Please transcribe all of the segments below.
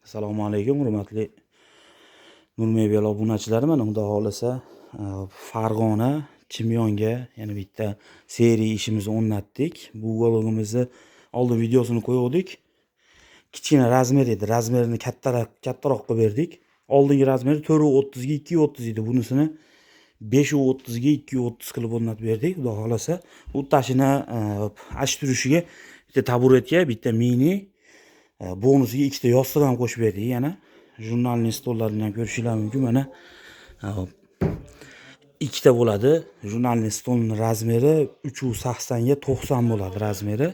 Assalomu alaykum, hurmatli Nur Mebel obunachilari. Mana, xudo xohlasa, Farg'ona Chimyonga yana bitta seriya ishimizni o'rnatdik. Bu уголок imizni oldin videosini qo'yuvdik. Kichkina размер edi, размер ini kattaroq qilib berdik. Oldingi размер i 4,30 ga 2,30 edi, bunisini 5,30 ga 2,30 qilib o'rnatib berdik. Xudo xohlasa, u tashini ash turishiga bitta taburetka, bitta mini, bonusiga ikkita yostiq ham qo'shib berdik. Yana журнальный stollarni ham ko'rishinglar mumkin. Mana, ikkita bo'ladi. Журнальный stolni размер i 3,80 ga 90 bo'ladi размер i.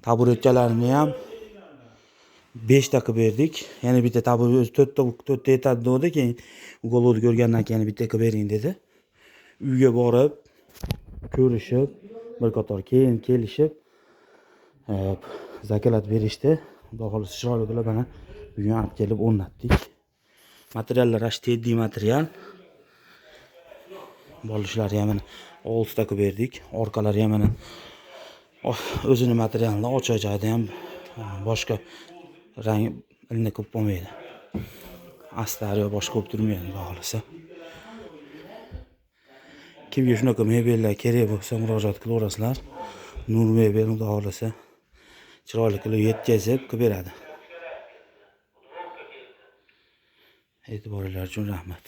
Taburetkalarni ham beshta qilib berdik. Yana bitta taburet, o'zi to'rtta, to'rtta yetadi dedi, keyin уголок ni ko'rgandan keyin bitta qilib bering dedi. Uyga borib ko'rishib, bir qator keyin kelishib, заказ berishdi. Xudo xohlasa, chiroyli qilib mana bugun olib kelib o'rnatdik. Materiallar ash teddi material. Bolishlari ham mana oltita qilib berdik. Orqalari ham mana o'zini materialini, ochiq joyda ham boshqa rang ilinib qilib bo'lmaydi, astar yo boshqa bo'lib turmaydi. Xudo xohlasa, kimga shunaqa mebellar kerak bo'lsa, murojaat qilaverasizlar. Nur Mebel, xudo xohlasa, chiroyli qilib yetkazib qilib beradi. E'tiboringlar uchun rahmat.